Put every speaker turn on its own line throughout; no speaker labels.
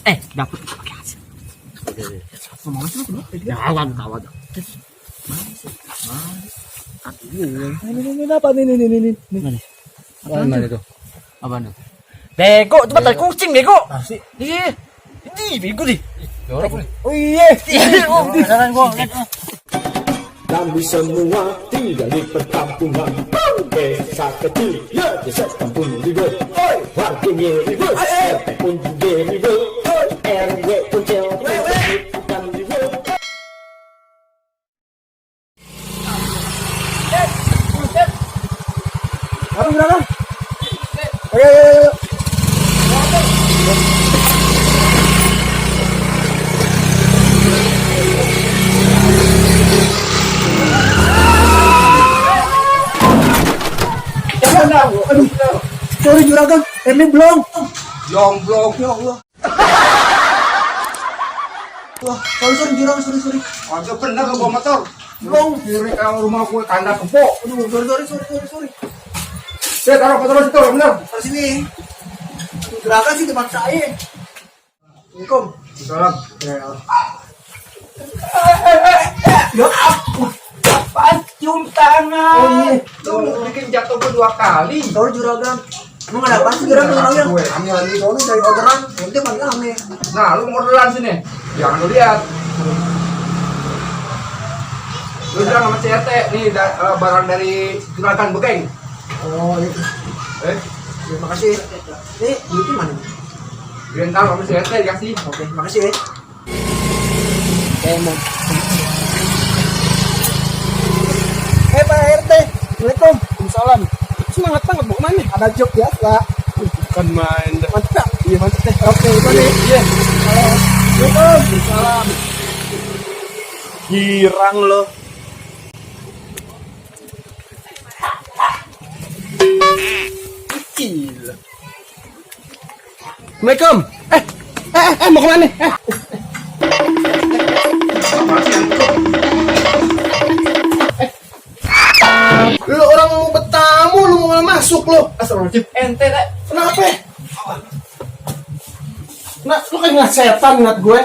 Dapat kita pakai hasil.
Mau sih lu?
Kawan.
Ini apa nih?
Mana itu? Apa nih? Bego, itu batal kucing bego.
Sih.
Iya. Ini bego deh.
Oh iya.
Jalan gua.
Kami semua tinggal di perkampungan. Desa kecil, ya desa kampung ribut. Warganya ribut, RT pun juga ribut. RW pun bukan ribut.
Apa gerakan? Ayo. Aduh, sorry juragan, remnya belum.
Blong.
Ya Allah. Wah, sorry juragan, sorry.
Aja bener lu bawa motor.
Belum.
Kiri ke rumah gue kanda kepok.
Aduh, sorry.
Saya taruh motor situ, bener.
Dari sini. Juragan sih teman saya. Assalamualaikum.
Salam.
Ya ampun.
Apaan cium tangan?
Oh iya.
Lu bikin jatuh gue 2 kali.
Sorry juragan. Emang ada apa sih juragan orangnya?
Kami lagi
Soalnya dari orderan, nanti mana kami.
Nah, lu modelan sini. Jangan lu lihat. Lu bilang sama CRT nih barang dari Juragan Bekeng.
Oh iya. Terima kasih. Ini duitnya mana?
Rental sama CRT dikasih.
Oke, makasih ya. Mau. Pak RT. Assalamualaikum.
Waalaikumsalam. Semangat banget mau kemana?
Ada job biasa.
Bukan main.
Mantap. Iya mantap deh. Oke, itu nih.
Iya.
Waalaikumsalam.
Girang lo. Kecil. Assalamualaikum. Mau kemana?
Lu orang mau bertamu, lu mau masuk lu.
Astagfirullahaladzim. Ente deh.
Kenapa? Nah, lu kayak ngeliat setan ngeliat gue.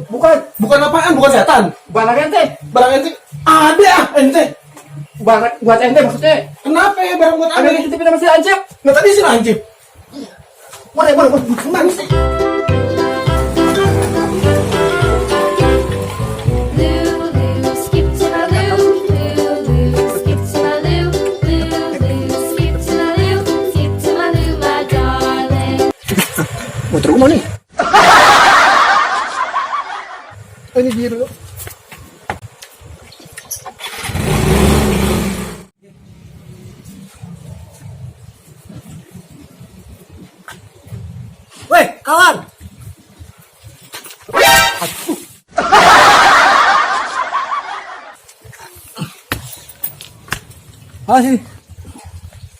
Bukan apaan, bukan setan.
Barang ente.
Barang ente ada ente.
Barang buat ente maksudnya.
Kenapa ya barang buat
Ada yang
ente?
dititipin sama si Anjep.
Nah tadi sih lanjut. Boleh. Kemana sih?
Lulu, skip to my loo. Lulu, skip to my loo. Lulu, skip to my loo. Skip to my loo, my darling.
Motor gue mau nih. Ini biru. Weh, kawan. Apa sih?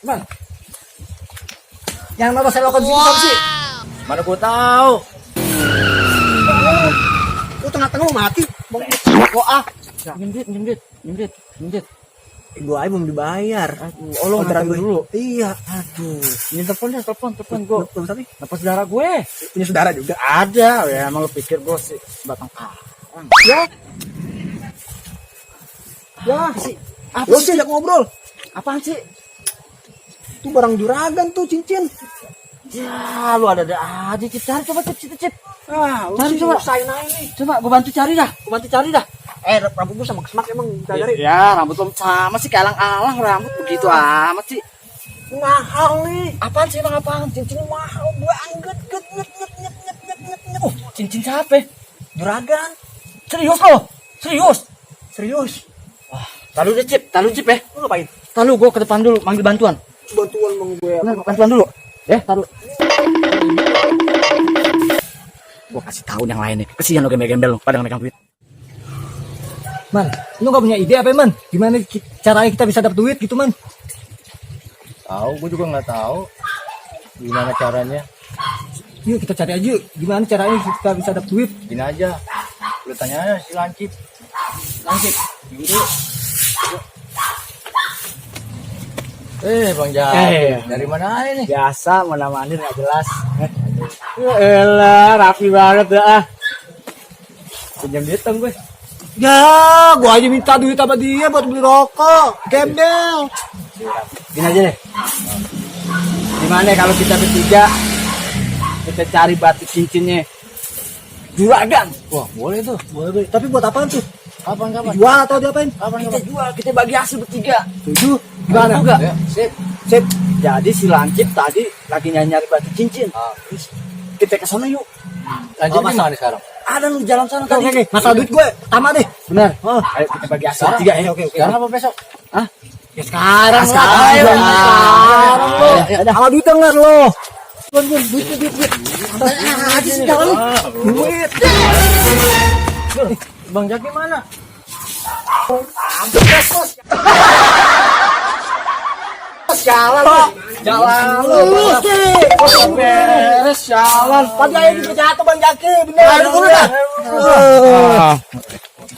Bang. Yang nama saya lakukan sini apa sih?
Mana gua tahu.
Lu tengah-tengah mau mati.
Kok nyempit.
Gue aja belum dibayar.
Aduh, lo
Orderan
nganterin dulu.
Iya, aduh.
Ini telepon gua.
Telepon tapi
Telepon saudara gue.
punya saudara juga.
Ada, ya emang lo pikir gue sih batang karang.
Ya. Ya,
sih? Apa
lu sih ajak ngobrol.
Apaan sih?
Itu barang juragan tuh cincin.
Ya, lu ada aja, Cip. Cari coba, Cip.
Ah, lu
Cari
sih
coba.
usahain aja nih.
Coba gua bantu cari dah.
Rambut gua sama kesemak emang cari.
Ya, rambut lo sama sih kayak alang-alang rambut begitu amat sih.
Mahal nih.
Apaan sih emang apaan?
Cincinnya mahal banget. Nyet.
Oh, cincin siapa?
Juragan.
Serius lo?
Serius.
Wah, taruh deh, Cip ya.
Lu ngapain?
Taruh gua ke depan dulu, manggil bantuan.
Bantuan bang gue.
Bener, bantuan dulu. Taruh. Gua kasih tahu yang lain nih. Kesian lo gembel-gembel lo, pada megang duit.
Man, lu gak punya ide apa man? Gimana caranya kita bisa dapet duit gitu man?
Tahu, gue juga nggak tahu gimana caranya.
Yuk kita cari aja gimana caranya kita bisa dapet duit.
Gini aja, lu tanya aja si Lancip. Yaudah. Bang Jahat, dari mana aja nih?
Biasa mana mandir nggak jelas. Ya elah,
rapi banget dah. Pinjam duit dong gue.
Ya, gua aja minta duit sama dia buat beli rokok. Gembel.
Gini aja deh. Gimana kalau kita bertiga kita cari batu cincinnya juragan?
Wah, boleh tuh.
Boleh. Tapi buat apaan tuh?
Kapan?
Jual atau diapain?
Kita jual, kita bagi hasil bertiga.
Tujuh. Gimana?
Juga.
Ya, sip.
Sip. Jadi si Lancip tadi lagi nyari batu cincin. Terus kita ke sana yuk.
Lanjut di mana sekarang?
Ada lu jalan sana tadi.
Oke. Masalah duit gue, pertama deh.
Benar.
Oh.
Ayo kita bagi hasil
Sekarang?
bertiga ya.
Oke.
Sekarang apa besok?
Hah?
Ya sekarang lah.
Sekarang.
Sekarang lo.
Ya,
Sama duit enggak lo? Duit. Aja sih jalan. Duit.
Bang Jaki mana?
Jalan lo. Jalan lo.
Beres jalan.
Pagi aja juga jatuh Bang Jaki. Bener.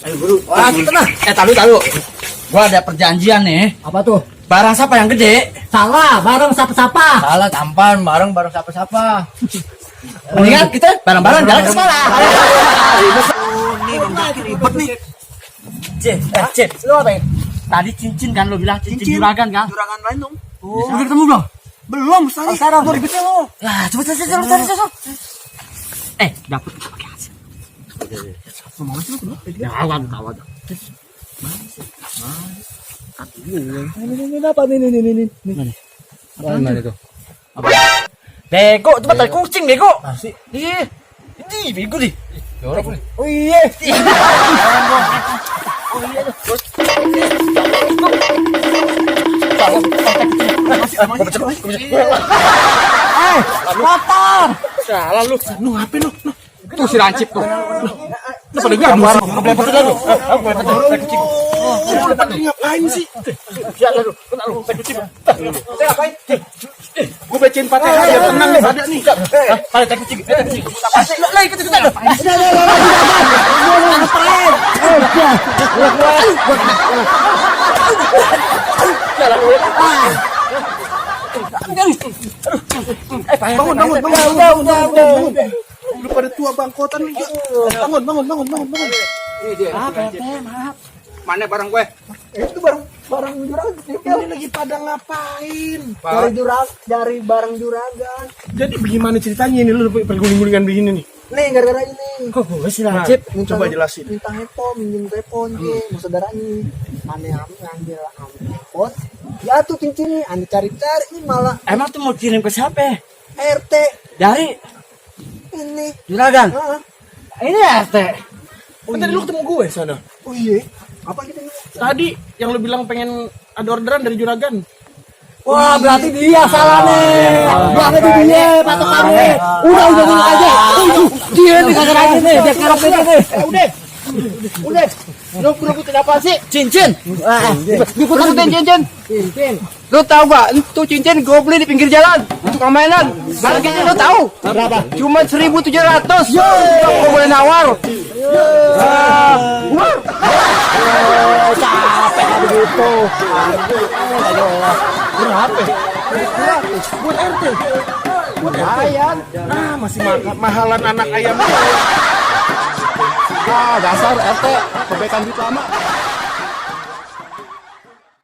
Ayo buru. Wah, tenang. Tahu. Gua ada perjanjian nih.
Apa tuh?
Barang siapa yang gede?
Salah, bareng sapa-sapa.
Salah tampan, bareng siapa-siapa.
Mendingan kita bareng-bareng jalan ke sana.
Ribet nih.
Cip. Lu apa? Tadi cincin kan lu bilang cincin juragan kan?
Juragan lain dong.
Udah ketemu belum?
Belum, sekarang tuh ribetnya lo.
Lah, coba cari. Dapet kita pakai hasil. Kawan.
Ini apa nih?
Mana itu? Apa? Bego, coba tarik kucing bego.
Asik.
Ih, bego nih.
Oh iya.
Motor. Salah lu. Lu ngapain lu? Tuh si Lancip tuh. Lu pada gambar. Ngeblempet lu. Kucing.
Ngapain sih?
Ya lu. Kena lu kucing.
Saya ngapain?
Gue bacain Fatihah ya tenang nih. Ada nih. Ada kucing. Lah ikut.
Bangun. Udah pada tua bangkotan nih. Bangun.
Maaf. Mana barang gue?
Itu barang juragan. Ini lagi pada ngapain? Dari barang juragan.
Jadi bagaimana ceritanya ini lu perguling-gulingan begini nih?
Nih gara-gara ini.
Kok gue si Lancip?
Coba jelasin.
Minta minjem telepon mau saudara ini. Aneh ngambil handphone. Ya tuh cincinnya, ane cari-cari ini malah
Emang tuh mau kirim ke siapa?
RT
Dari
ini.
juragan.
Heeh.
Ini RT.
Oh, tadi lu ketemu gue sana.
Oh iya. Apa kita ini?
Tadi yang lu bilang pengen ada orderan dari juragan.
Wah, berarti dia salah nih. Berarti dia patokannya. Udah aja. Dia nih kagak lagi nih, dia kerap ini nih.
Udah. Lu rebutin apa sih?
Cincin.
Rebutin cincin.
Lu tahu gak? Itu cincin gue beli di pinggir jalan. Untuk mainan. Harganya lu tahu? Berapa? Cuma 1.700. Gue boleh nawar.
Capek begitu.
Buat RT. Buat ayam. Masih mahalan anak ayam.
Dasar RT. Kebaikan duit lama.